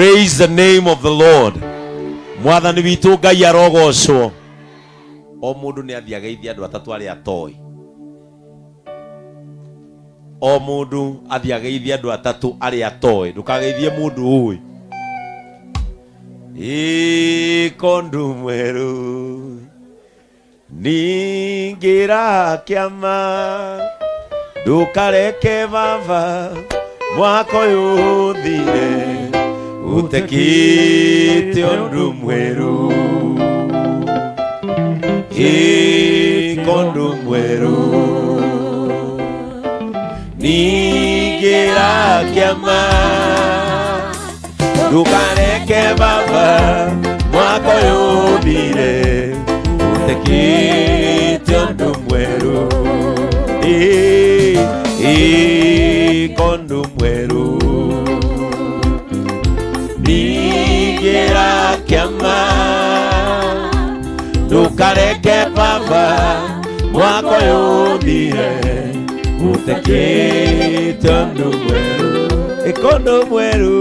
Praise the name of the Lord. Mwathani witũ Ngai arogocwo. O mũndũ nĩ athiĩ ageithie andũ atatũ arĩa atoĩ. O mũndũ athiĩ ageithie andũ atatũ arĩa atoĩ. Ndũkageithie mũndũ ũĩ. Ĩĩ kondũ mwerũ. Ningĩra kĩama ndũkareke baba mwaka ũyũ ũthire ũtekĩte ũndũ mwerũ ĩka ũndũ mwerũ ningĩra kĩama Ndũkareke baba mwaka ũyũ ũthire ũtekĩte ũndũ mwerũ. Ĩĩ, ĩka ũndũ mwerũ. Ningĩra kĩama ndũkareke baba mwaka ũyũ ũthire ũtekĩte ũndũ mwerũ. Ĩka ũndũ mwerũ,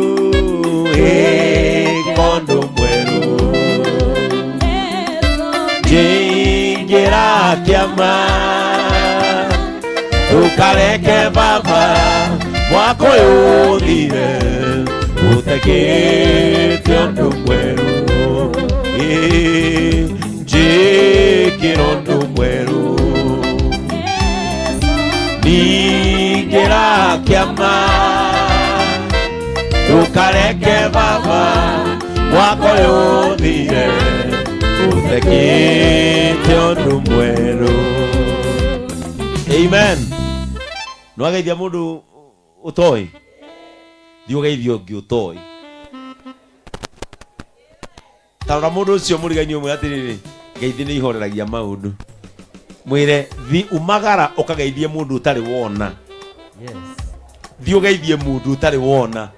ĩka ũndũ mwerũ. Njingĩra kĩama ndũkareke baba mwaka ũyũ ũthire ũtekĩte ũndũ mwerũ. Ĩĩ, njĩkĩra ũndũ mwerũ. Ningĩra kĩama ndũkareke baba mwaka ũyũ ũthire ũtekĩte ũndũ mwerũ. Amen. Nĩwageithia mũndũ ũtoĩ, thiĩ ũgeithie ũngĩ ũtoĩ. Ta rora mũndũ ũcio mũrigainie ũmwe atĩrĩrĩ, ngeithi nĩ ihoreragia maũndũ. Mwĩre thi umagara ũkageithie mũndũ ũtarĩ wona. Yes. Thiĩ ũgeithie mũndũ ũtarĩ wona.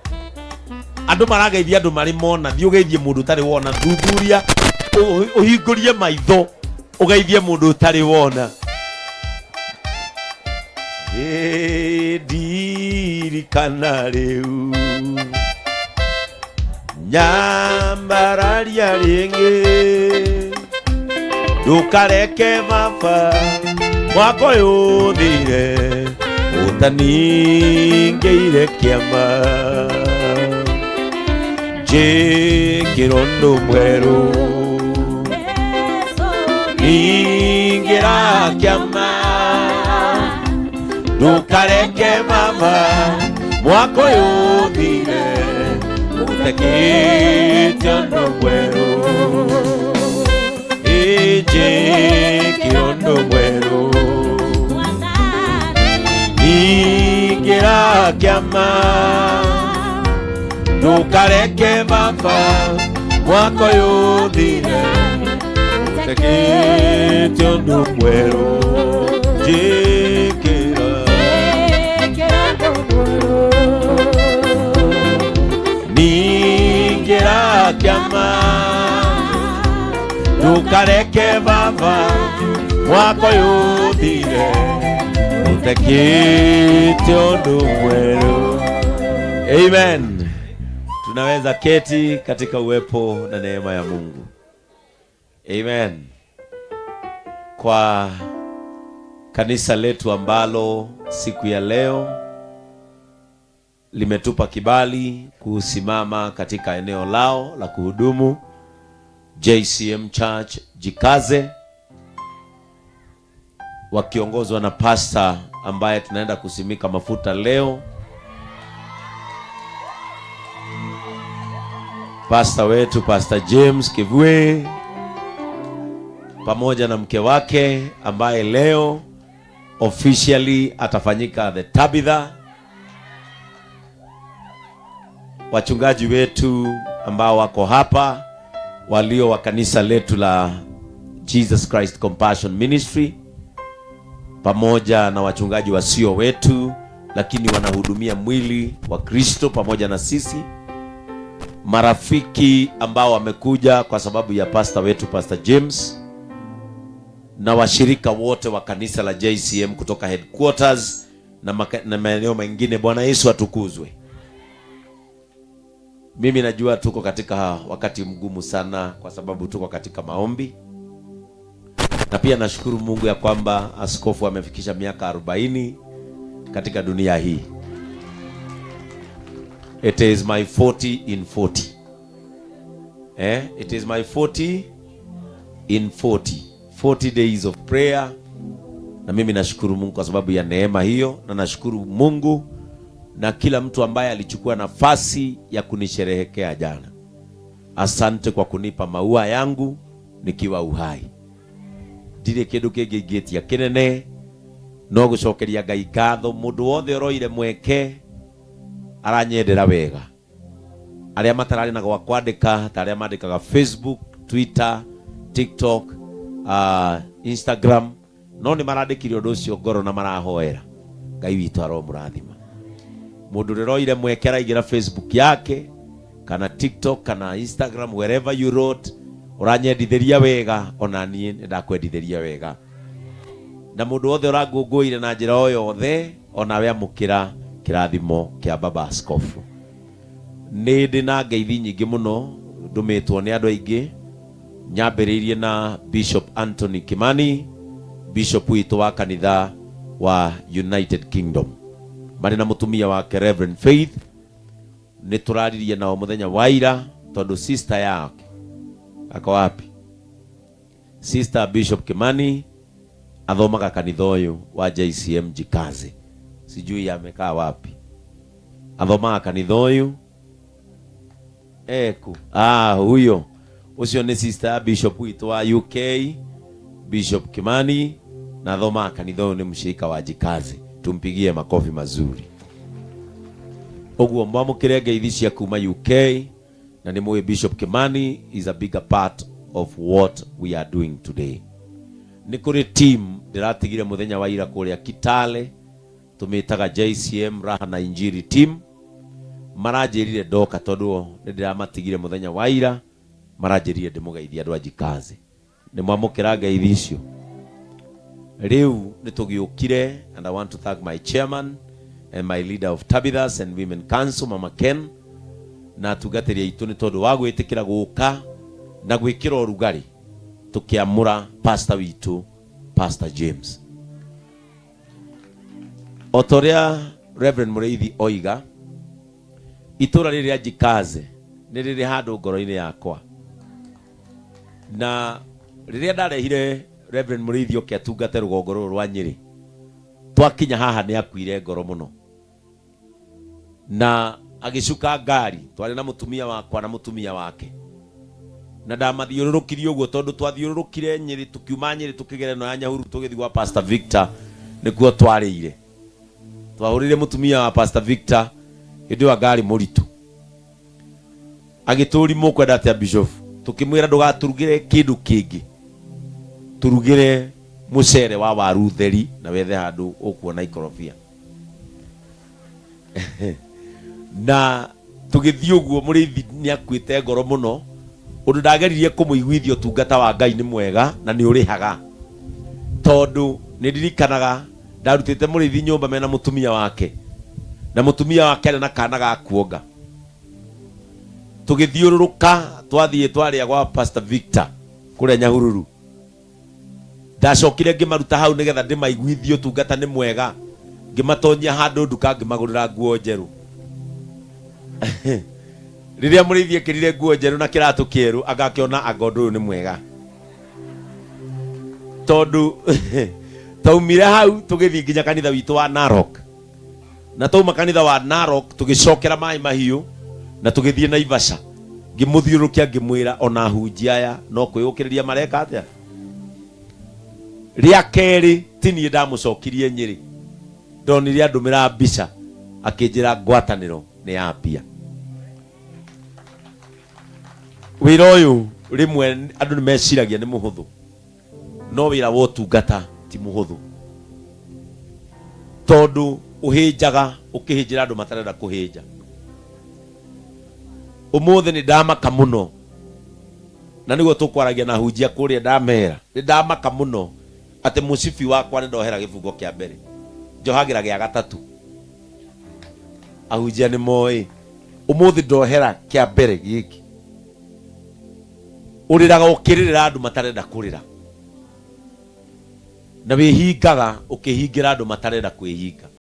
Andũ marageithia andũ marĩ mona, thiĩ ũgeithie mũndũ ũtarĩ wona. Thuthuria, ũhingũrie maitho ũgeithie mũndũ ũtarĩ wona. Ĩ, ndirikana rĩu nyambararia rĩngĩ ndũkareke baba mwaka ũyũ ũthire ũtaningĩire kĩama njĩkĩra ũndũ mwerũ ningĩra kĩama ndũkareke mama mwaka ũyũ ũthire ũtekĩte ũndũ mwerũ ĩnjĩkĩra ũndũ mwerũ ningĩra kĩama ndũkareke baba mwaka ũyũ ũthire ũtekĩte ũndũ mwerũ njĩkĩra ningĩra kĩama ndũkareke baba mwaka ũyũ ũthire ũtekĩte ũndũ mwerũ. Amen. Tunaweza keti katika uwepo na neema ya Mungu. Amen. Kwa kanisa letu ambalo siku ya leo limetupa kibali kusimama katika eneo lao la kuhudumu, JCM Church Jikaze, wakiongozwa na pastor ambaye tunaenda kusimika mafuta leo, pastor wetu Pastor James Kivue pamoja na mke wake ambaye leo officially atafanyika the Tabitha, wachungaji wetu ambao wako hapa walio wa kanisa letu la Jesus Christ Compassion Ministry, pamoja na wachungaji wasio wetu lakini wanahudumia mwili wa Kristo pamoja na sisi, marafiki ambao wamekuja kwa sababu ya pastor wetu Pastor James, na washirika wote wa kanisa la JCM kutoka headquarters na maeneo mengine. Bwana Yesu atukuzwe. Mimi najua tuko katika wakati mgumu sana kwa sababu tuko katika maombi, na pia nashukuru Mungu ya kwamba askofu amefikisha miaka 40 katika dunia hii. It is my 40 in 40. It is my 40 in 40. 40 days of prayer. Na mimi nashukuru Mungu kwa sababu ya neema hiyo, na nashukuru Mungu na kila mtu ambaye alichukua nafasi ya kunisherehekea jana. Asante kwa kunipa maua yangu nikiwa uhai. Ndirĩ kĩndũ kĩngĩ ingĩtia kĩnene no gũcokeria Ngai ngatho. Mũndũ wothe ũroire mweke aranyendera wega, arĩa matararĩ na gwa kwandĩka, ta arĩa mandĩkaga Facebook, Twitter, TikTok, Instagram, no nĩ marandĩkire ũndũ ũcio ngoro na marahoera. Ngai witũ aromũrathima. Mũndũ ũrĩa ũroire mweke araingĩra Facebook yake kana TikTok kana Instagram, wherever you wrote, ũranyendithĩria wega, ona niĩ nĩ ndakwendithĩria wega. Na mũndũ wothe ũrangũngũĩire na njĩra o yothe, onawe amũkĩra kĩrathimo kĩa baba askofu. Nĩ ndĩ na ngeithi nyingĩ mũno ndũmĩtwo nĩ andũ aingĩ, nyambĩrĩirie na Bishop Anthony Kimani, bishop witũ wa kanitha wa United Kingdom, marĩ na mũtumia wake Reverend Faith. Nĩ tũraririe nao mũthenya wa ira tondũ sister yake ako wapi, sister Bishop Kimani athomaga kanitha ũyũ wa JCM Jikaze, sijui amekaa wapi, athomaga kanitha ũyũ eku huyo ũcio nĩ sister bishop witũ wa UK, Bishop Kimani, na athomaga kanitha ũyũ, nĩ mshirika wa Jikaze. Tumpigie makofi mazuri. Ũguo mwamũkĩre ngeithi cia kuma UK, na nĩ mũĩ Bishop Kimani is a bigger part of what we are doing today. Nĩ kũrĩ team ndĩratigire mũthenya wa ira kũrĩa Kitale, tũmĩtaga JCM Raha na Injiri team. Maranjĩrire ndoka, tondũ nĩ ndĩramatigire mũthenya wa ira, maranjĩrire ndĩmũgeithie andũ a Jikaze. Nĩ mwamũkĩra ngeithi icio. Rĩu nĩ tũgĩũkire, and I want to thank my chairman and my leader of Tabithas and Women Council, Mama Ken, na atungatĩri aitũ, nĩ tondũ wa gwĩtĩkĩra gũka na gwĩkĩra ũrugarĩ tũkĩamũra pastor witũ, Pastor James. O ta ũrĩa Reverend Mũrĩithi oiga, itũra rĩrĩ rĩa Jikaze nĩ rĩrĩ handũ ngoro-inĩ yakwa, na rĩrĩa ndarehire Reverend Mũrĩithi oke atungate rũgongo rũrũ rwa Nyĩrĩ, twakinya haha nĩ akuire ngoro mũno na agĩcuka ngari. Twarĩ na mũtumia wakwa na mũtumia wake, na ndamathiũrũrũkirie ũguo tondũ twathiũrũrũkire Nyĩrĩ, tũkiuma Nyĩrĩ tũkĩgera ĩno ya Nyahururu, tũgĩthiĩ gwa Pastor Victor nĩkuo twarĩire. Twahũrĩire mũtumia wa Pastor Victor hĩndĩ ĩyo ngari mũritũ, agĩtũri mũkwenda atĩa, bishop? Tũkĩmwĩra ndũgaturugĩre kĩndũ kĩngĩ, turugĩre mũcere wa waru theri na wethe handũ ũkuona ikorobia. Na tũgĩthiĩ ũguo, mũrĩithi nĩ akuĩte ngoro mũno ũndũ ndageririe kũmũiguithia ũtungata wa Ngai nĩ mwega na nĩ ũrĩhaga, tondũ nĩ ndirikanaga ndarutĩte mũrĩithi nyũmba mena mũtumia wake, na mũtumia wake arĩ na kana ga kuonga. Tũgĩthiũrũrũka, twathiĩ twarĩa gwa Pastor Victor kũrĩa Nyahururu. Ndacokire ngĩmaruta hau nĩgetha ndĩmaiguithie ũtungata nĩ mwega, ngĩmatonyia handũ nduka, ngĩmagũrĩra nguo njerũ. Rĩrĩa mũrĩithi ekĩrire nguo njerũ na kĩratũ kĩerũ, agakĩona anga ũndũ ũyũ nĩ mwega, tondũ taumire hau tũgĩthiĩ nginya kanitha witũ wa Narok, na tauma kanitha wa Narok tũgĩcokera Maĩ Mahiũ na tũgĩthiĩ Naivasha. Ngĩmũthiũrũrũkia ngĩmwĩra ona hunjia aya no kwĩyũkĩrĩria mareka atĩa. Rĩa kerĩ ti niĩ ndamũcokirie Nyĩrĩ, ndonire andũmĩra mbica akĩnjĩra ngwatanĩro nĩ yambia. Wĩra ũyũ rĩmwe andũ nĩ meciragia nĩ mũhũthũ, no wĩra wa ũtungata ti mũhũthũ, tondũ ũhĩnjaga ũkĩhĩnjĩra andũ matarenda kũhĩnja. Ũmũthĩ nĩ ndamaka mũno, na nĩguo tũkwaragia na hunjia kũrĩa, ndamera nĩ ndamaka mũno atĩ mũcibi wakwa nĩ ndohera gĩbungo kĩa mbere, njohagĩra gĩa gatatũ. Ahunjia nĩ moĩ. Ũmũthĩ ndohera kĩa mbere gĩkĩ. Ũrĩraga ũkĩrĩrĩra andũ matarenda kũrĩra. Na wĩhingaga ũkĩhingĩra andũ matarenda kwĩhinga.